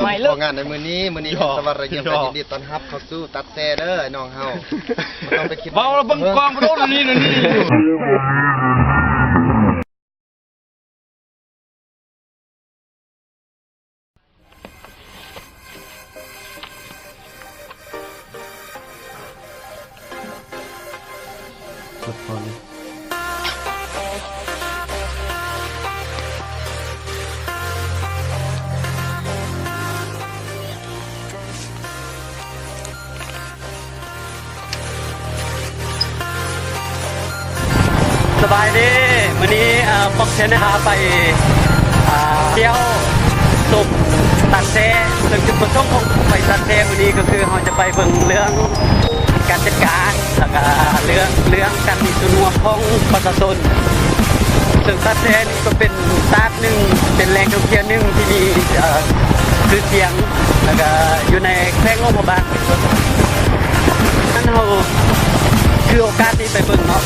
ໃໝ່ເລີຍ ເພາະງານໃນມື້ນີ້ ມື້ນີ້ ຢອກ ສະຫວັດລະຢ້ຽມ ຢອກ ກໍຍິນດີຕ້ອນຮັບເຂົ້າສູ່ຕັດແຊເດີ ນ້ອງເຮົາ ບໍ່ຕ້ອງໄປຄິດ ເວົ້າແລ້ວເບິ່ງກອງ ເບິ່ງນີ້ ນີ້ ນີ້ ສະບາຍດີ ມື້ນີ້ ເອີ ປັອກແຊນພາໄປ ອ່າ ທ່ຽວຊົມຕັດແຊ ເຊິ່ງຈຸດປະສົງຂອງໄປຕັດແຊມື້ນີ້ກໍຄືເຮົາຈະໄປເບິ່ງເລື່ອງການຈັດການ ແລ້ວກະເລື່ອງ ເລື່ອງການມີສ່ວນຮ່ວມຂອງປະຊາຊົນ ເຊິ່ງຕັດແຊນີ້ກໍເປັນຕາດໜຶ່ງ ເປັນແຫຼ່ງທ່ອງທ່ຽວໜຶ່ງທີ່ມີ ເອີ ຊື່ສຽງ ແລ້ວກະຢູ່ໃນແຂວງຫຼວງພະບາງ ນັ້ນເຮົາຖືໂອກາດນີ້ໄປເບິ່ງເນາະ.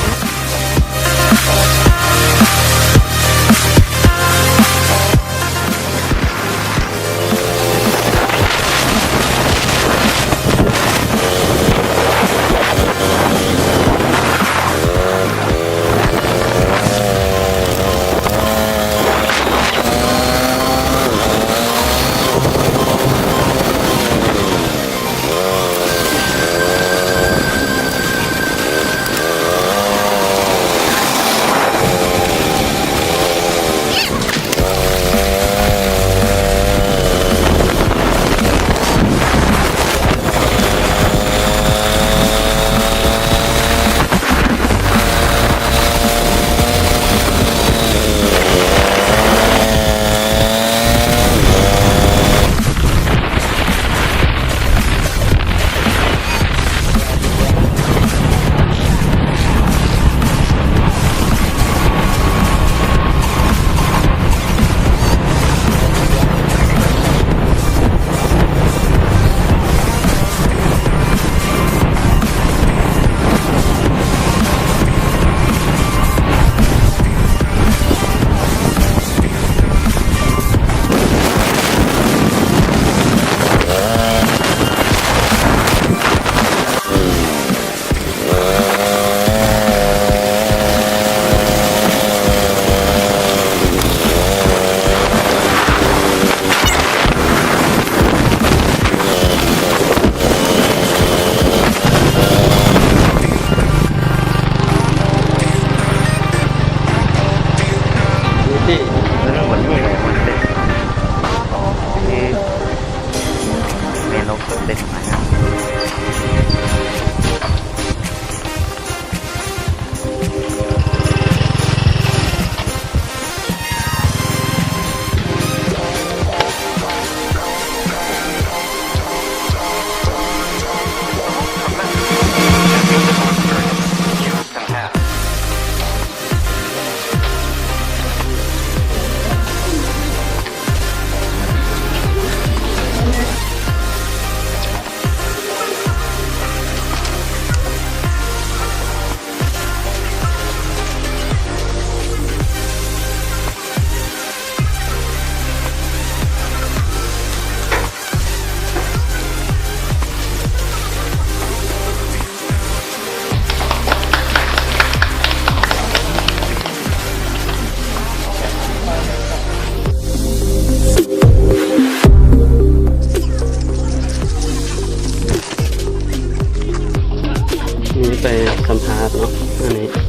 ນີ້ໄປສຳພາດເນາະ ອັນນີ້.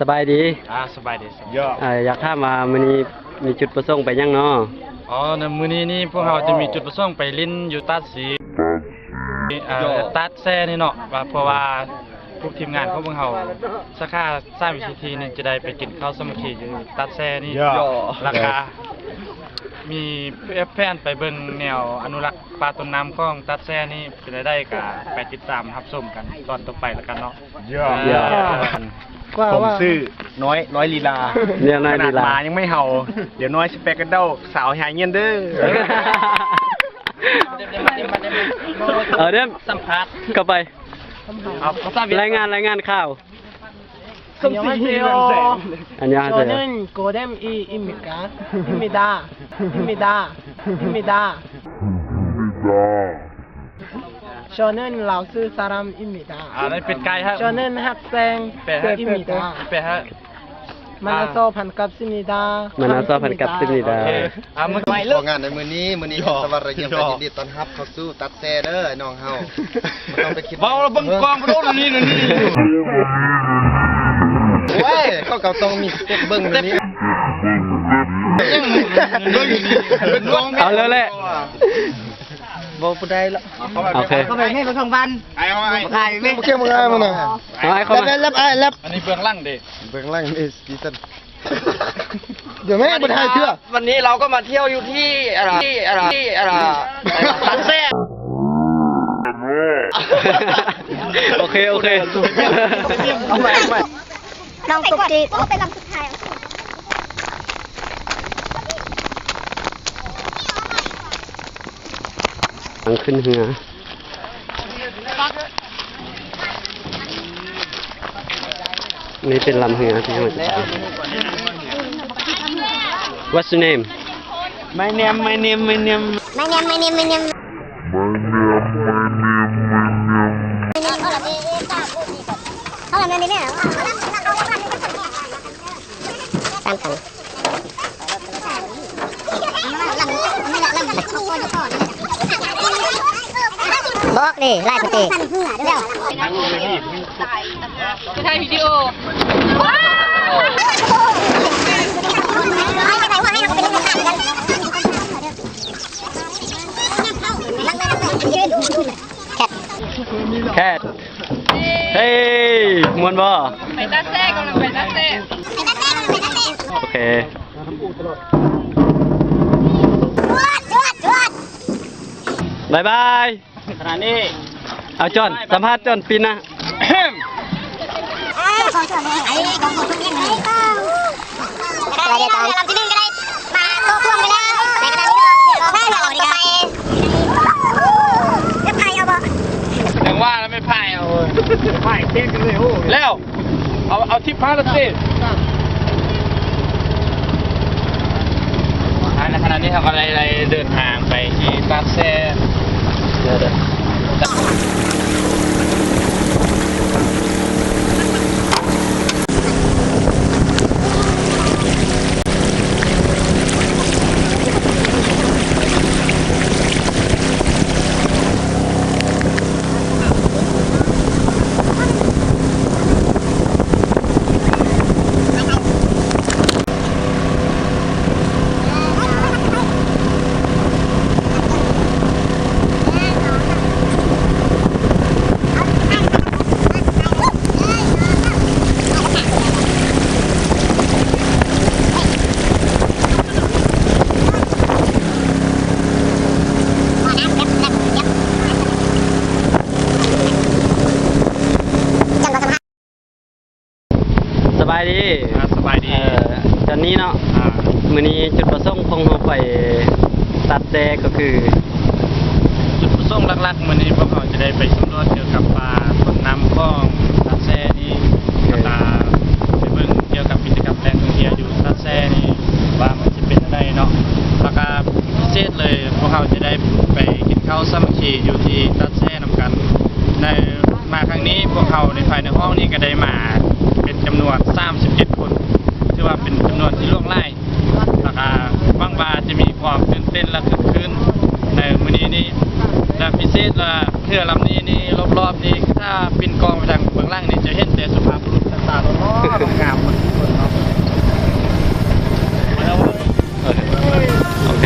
ສະບາຍດີ. ອ່າ ສະບາຍດີ. ຢາກ ອ່າ ຢາກຖາມວ່າມື້ນີ້ມີຈຸດປະສົງໄປຫຍັງເນາະ? ອໍ ໃນມື້ນີ້ນີ້ພວກເຮົາຈະມີຈຸດປະສົງໄປຫຼິ້ນຢູ່ຕາດສີ ເອີ ຕາດແຊນີ້ເນາະ ວ່າ ເພາະວ່າພວກທີມງານຂອງພວກເຮົາ ສາຂາສາຍວິຊາຊີນີ້ຈະໄດ້ໄປກິນເຂົ້າສາມັກຄີຢູ່ຕາດແຊນີ້ ລະກະມີແຜນໄປເບິ່ງແນວອະນຸລັກປ່າຕົ້ນນ້ຳຂອງຕາດແຊນີ້ ເປັນແນວໃດກະໄປຕິດຕາມຮັບຊົມກັນຕອນຕໍ່ໄປລະກັນເນາະ. ເອີ ເອີ ກວ່າ ຜົມຊື່ນ້ອຍ ນ້ອຍລີລາ ແນວນ້ອຍລີລາ ຂະໜາດໝາຍັງໄມ່ເຫົ່າ ດຽວນ້ອຍຊິໄປກະເດົາສາວຫາຍຽນເດີ. ເອົາເດີ ສຳພາດເຂົ້າໄປ ເອົາພາສາເວັດ ລາຍງານ ລາຍງານຂ່າວ. 안녕하세요. 안녕하세요. 저는 고ܕ 이입니까? 입니다. 입니다. 입니다. 저는 라오스 사람입니다. ອັນນັ້ນເປັນໄກຮະ 저는 학생 ແປຮະ cep입니다. ແປຮະ 만나서 반갑습니다. 만나서 반갑습니다. ໂອເຄ ອ່າ ມື້ ພວກງານໃນມື້ນີ້ ມື້ນີ້ສະຫວັດດີ ຍິນດີຕ້ອນຮັບເຂົ້າສູ່ຕັດແຊເດີ ນ້ອງເຮົາ ບໍ່ຕ້ອງໄປຄິດ ເວົ້າແລ້ວເບິ່ງກ້ອງ ໂດນນີ້ ນີ້ ໂອ້ຍ ເຂົາກໍຕ້ອງມີສະເຕັບເບິ່ງນີ້ ເອົາແລ້ວແຫຼະ ບໍ່ ບໍ່ໄດ້ລະ ໂອເຄ ເຂົ້າໄປໃຫ້ເຂົາສອງພັນ ໄປເອົາ ໄປ ບໍ່ຂາຍແມ່ ບໍ່ເກັ່ງບໍ່ງ່າຍມັນນະ ເອົາໃຫ້ເຂົາ ແລັບ ແລັບ ແລັບ ອັນນີ້ເບື້ອງຫຼັງເດ້ ເບື້ອງຫຼັງເດ ດຽວແມ່ງບໍ່ໄດ້ເທື່ອ วันนี้เราก็มาเที่ยวอยู่ที่ เอ่อ ที่ เอ่อ ที่ เอ่อ ตาดแซ่ ໂອເຄ ໂອເຄ ເອົາໃໝ່ ເອົາໃໝ່ ນ້ອງຕຸກຈິກ ເປັນລຳສຸດທ້າຍ ທາງຂຶ້ນເຮືອ. ນີ້ເປັນລຳເຮືອທີ່ເຮົາຈະ What's your name? My name, my name, my name. My name, my name, my name. ສາມຄັນ ບອກເດ້ ຫຼາຍປະເທດ ຖ່າຍວິດີໂອ ແຄດ ແຄດ ເຮີ້ຍ ມ່ວນບໍ່? ໄປຕາແຊ ກຳລັງໄປຕາແຊ ໂອເຄ ບາຍບາຍ ຂະນະນີ້ ເອົາຈອນ ສຳພາດຈອນປີນນະ ສະບາຍດີອາຈານ ລຳທີ່ໜຶ່ງກໍໄດ້ ມາໂຕະພວມກັນແລ້ວ ໃນຂະນະນີ້ເນາະ ກໍພາເຮົາໄປ ຈະພາຍເອົາບໍ່? ຈັ່ງວ່າລະ ແມ່ນພາຍເອົາ ພາຍເຕັມເລີຍ ໂອ້ ແລ້ວ ເອົາ ເອົາທິບພາລະຕິ ໃນຂະນະນີ້ເຮົາກໍໄດ້ ໄດ້ເດີນທາງໄປທີ່ຕາດແຊ ເດີ ເດີ. ສະບາຍດີ ອ່າ ສະບາຍດີ ເອີ ຈອນນີ້ເນາະ ອ່າ ມື້ນີ້ຈຸດປະສົງຂອງເຮົາໄປຕັດແຊກໍຄື ຈຸດປະສົງຫຼັກໆ ມື້ນີ້ພວກເຮົາຈະໄດ້ໄປສຳຫຼວດກ່ຽວກັບປ່າຕົ້ນນ້ຳຂອງຕັດແຊນີ້ ແລ້ວກະໄປເບິ່ງກ່ຽວກັບກິດຈະກຳແຫຼ່ງທ່ອງທ່ຽວຢູ່ຕັດແຊນີ້ ວ່າມັນຊິເປັນແນວໃດເນາະ ແລ້ວກະພິເສດເລີຍ ພວກເຮົາຈະໄດ້ໄປກິນເຂົ້າສາມັກຄີຢູ່ທີ່ຕັດແຊນຳກັນ ໃນ ມາຄັ້ງນີ້ ພວກເຮົາໃນ ພາຍໃນຫ້ອງນີ້ກໍໄດ້ມາເປັນຈຳນວນສາມສິບເຈັດຄົນ ຖືວ່າເປັນຈຳນວນທີ່ຫຼວງຫຼາຍ ແລ້ວກໍຫວັງວ່າຈະມີຄວາມຕື່ນເຕັ້ນ ແລະ ຄຶກຄື້ນໃນມື້ນີ້ນີ້ ແລະ ພິເສດວ່າເຮືອລຳນີ້ນີ້ ຮອບໆນີ້ ຖ້າປິ່ນກ້ອງໄປທາງເບື້ອງຫຼັງນີ້ ຈະເຫັນແຕ່ສຸພາບບຸລຸດໜ້າຕາຫຼໍ່ໆ ງາມໝົດທຸກຄົນເນາະ. ໂອເຄ.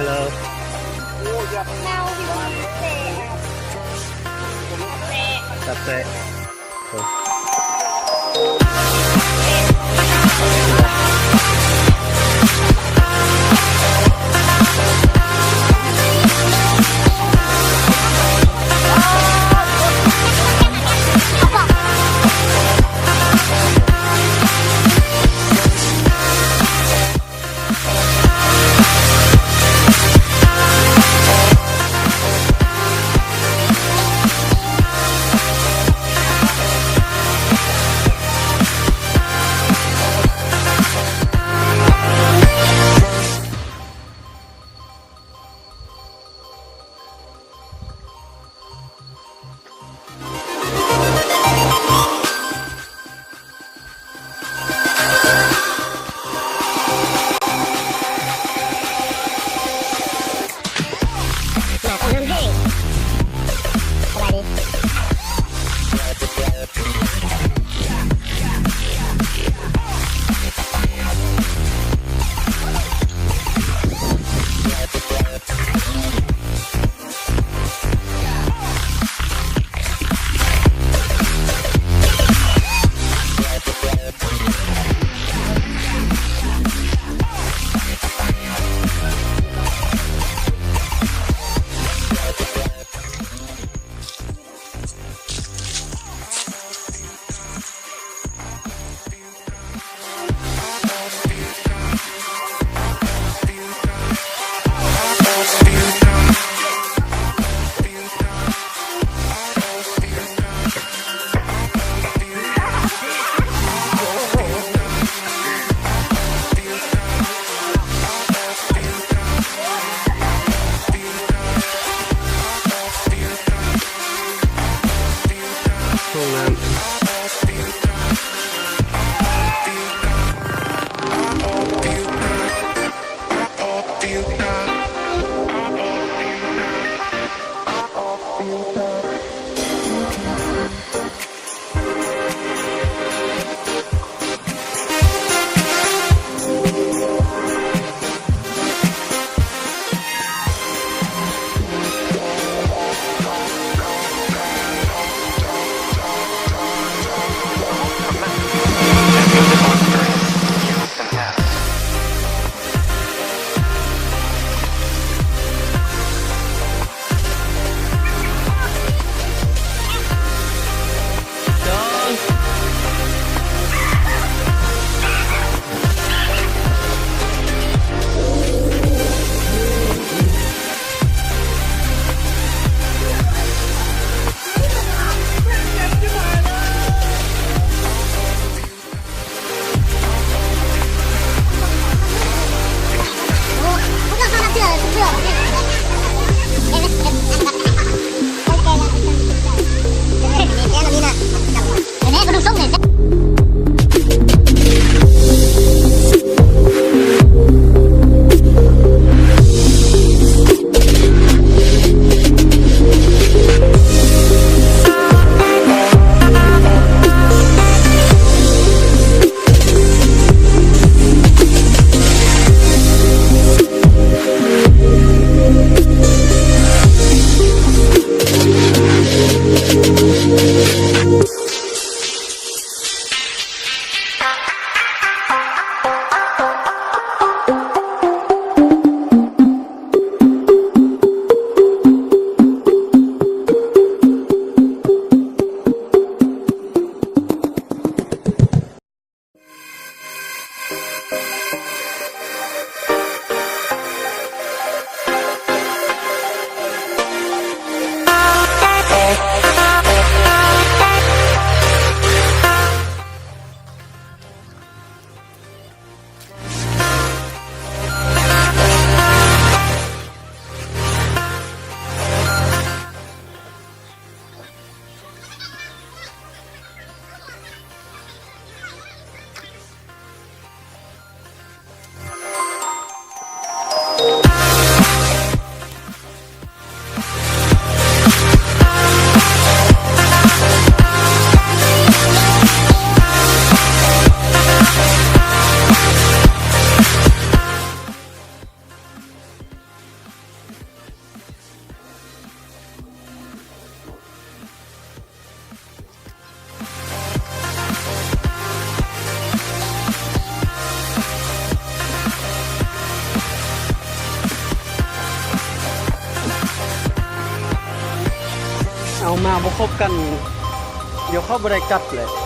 Now he wants to say, uh, ເ ເອົາມາບໍ່ຄົບກັນ ດຽວເຂົາບໍ່ໄດ້ກັບແຫຼະ.